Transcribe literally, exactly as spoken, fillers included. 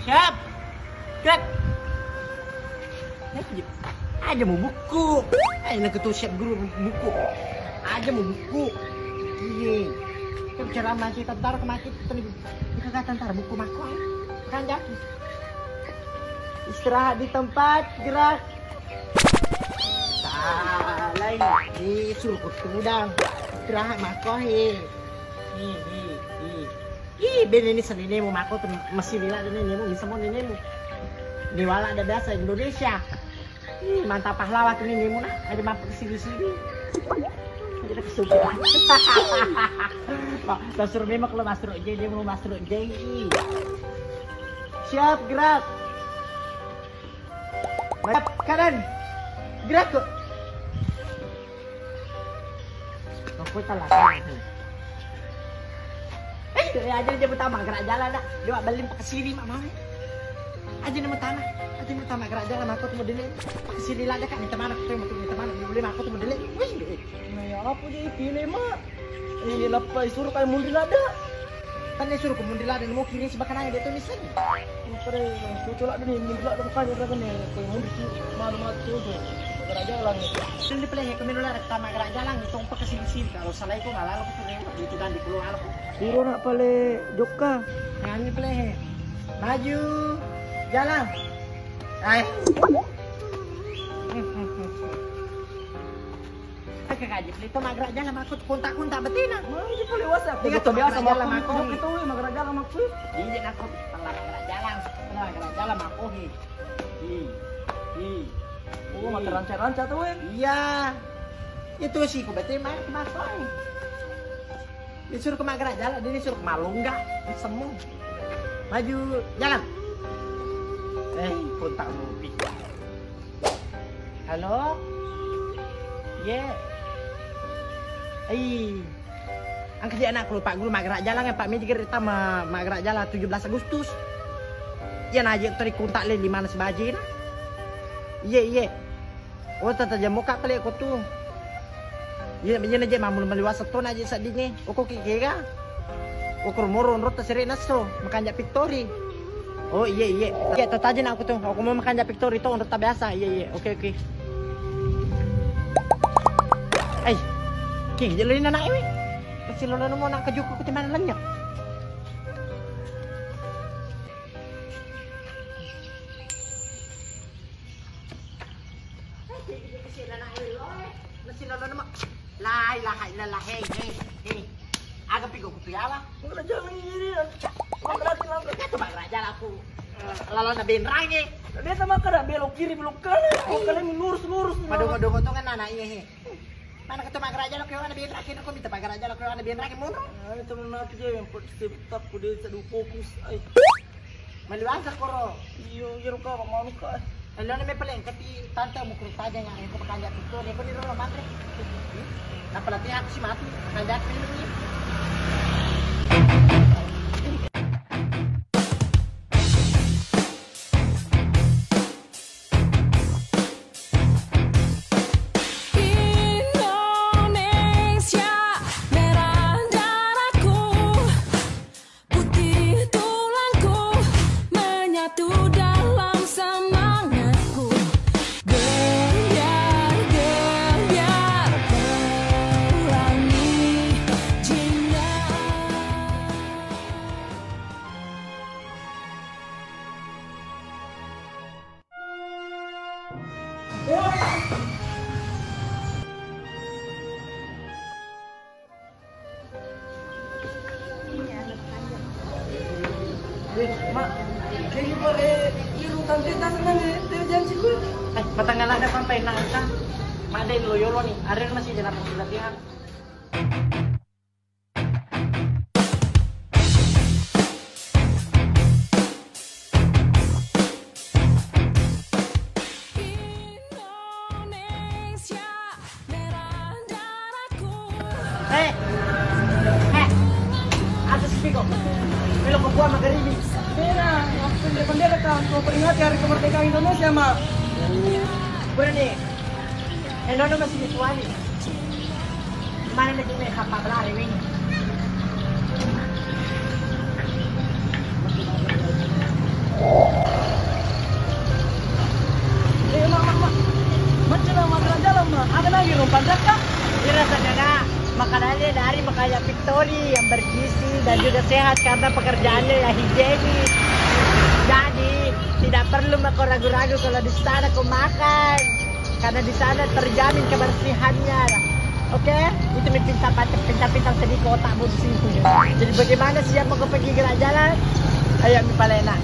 Siap. Gerak. Aja mau buku. Ayo nak ketua siap guru buku. Aja mau buku. Iya. Kita bicara sama kita, taruh ke mati. Kita kata ntar buku mako. Kan jatuh. Istirahat di tempat, gerak. Salai. Ih, suruh ku tudang. Istirahat mako he. Ih, ih, ih. Ih, bene ni seninemu mako tu masih lila dene nemu, bisa mo nenemu. Ni wala ada biasa Indonesia. Ih, mantap pahlawan tu nenemu nah, ada mampu sini-sini. Kita kesuka. Pak, tak suruh memang kalau masuk J, dia mau masuk J. Siap, gerak. Madep kanan. Gerak kok. Aku salah. Eh, aja dia pertama gerak jalan dah. Dia balik pakai sini mak mana? Aja nama tanah. Aja nama tanah gerak jalan aku tuh modelnya. Pakai sini lah kan teman aku tuh modelnya. Boleh aku tuh modelnya. Wih. Nah, ya apa jadi pilih mak? Eh, lappa isuruh kai munri ladde. Kan isuruh ko munri ladde, mau kiri sebakan aja dia tuh nisan. Pare, cucu ladde ni, munri ladde bukan, udah kan ya, kai munri tu, malu mati tu. Gerak jalan. Sini pelehe, kami dulu ada tama gerak jalan, tong pakai sini-sini. Kalau salah itu, nggak lalu, itu kan di pulau alam. Iro nak pale jokka. Nah, ini pelehe. Maju. Jalan. Hai. Kaka kaji pelito maggerak jalan makko kontak-kontak betina. Wah, ini pole WhatsApp. Iya, biasa jalan makko. Itu maggerak jalan makko. Iya, nakko telah maggerak jalan. Telah maggerak jalan makko he. Hi. Hi. Oh, mata ranca-ranca tuh, eh. Iya. Itu sih ku betina makko. Disuruh ke maggerak jalan, dia disuruh ke malungga, semu. Maju, jalan. Eh, kontak mobil. Halo? Ye. Ei. Angka si anakku, Pak Guru, maggerak jalan ya, Pak. Meja gerita ma-, maggerak jalan tujuh belas Agustus. Iya, naje tadi kontak le lima belas baje na. Iye, iye. Oh, tata jamoka pale ko tu. Iya, iya na je mamul maliwasa to na je saddinge. Oko ki kega. Oko moro onro ta sere nasso, makanja pittori. Oh, iya, iya. Iya, tata je na aku tu. Aku mau makanja pittori to onro ta biasa. Iya, iya. Oke, oke. Ai. Ki jelo ni anak ini. Kecil lo mau nak kejuku ke mana lenyap. La ilaha illallah, hei, hei, hei. Aga pigo kupiala? Udah jangan gini ya. Udah berarti langsung. Itu bang raja laku. Eh, lalu ada benrang ya. Dia sama kada belok kiri belok kanan. Oh, kalian lurus lurus. Padongo-dongo tuh kan anak iya he. Mana ketemu bang raja laku yang ada benrang, kau minta bang raja laku yang ada benrang, mono. Ah, itu nanti dia yang tetap dia fokus. Ai. Maliwasa koro. Iyo, iyo ka manuka. Elona me paling kati tante mukuru taja nga ko makanja pittori ko di roro matre. Napalatihan aku si mati, makanja aku ini. Indonesia merah darahku. Putih tulangku menyatu dalam semangatku. Gebiar-gebiar pelangi jingga. Eh, Mak, jadi pare iru tante tak senang ya, teu janji ku. Eh, patanggal ada sampai nang ta. Madai lo yolo ni, are masih jalan latihan. Indonesia merah darahku. Eh, eh, atas piko. Belok ke buah magaribi. Merah, aku bendera kan, untuk peringati hari kemerdekaan Indonesia, Mak. Berani. Eh, nono masih di tuani. Mana na jene kappa belare weng. Kayak Victory yang bergizi dan juga sehat karena pekerjaannya ya higienis. Jadi tidak perlu mau ragu-ragu kalau di sana kau makan, karena di sana terjamin kebersihannya. Oke, itu mi pinta pinta pinta sedih kotak bu di situ. Jadi bagaimana siapa kau pergi gerak jalan? Ayo mi palena.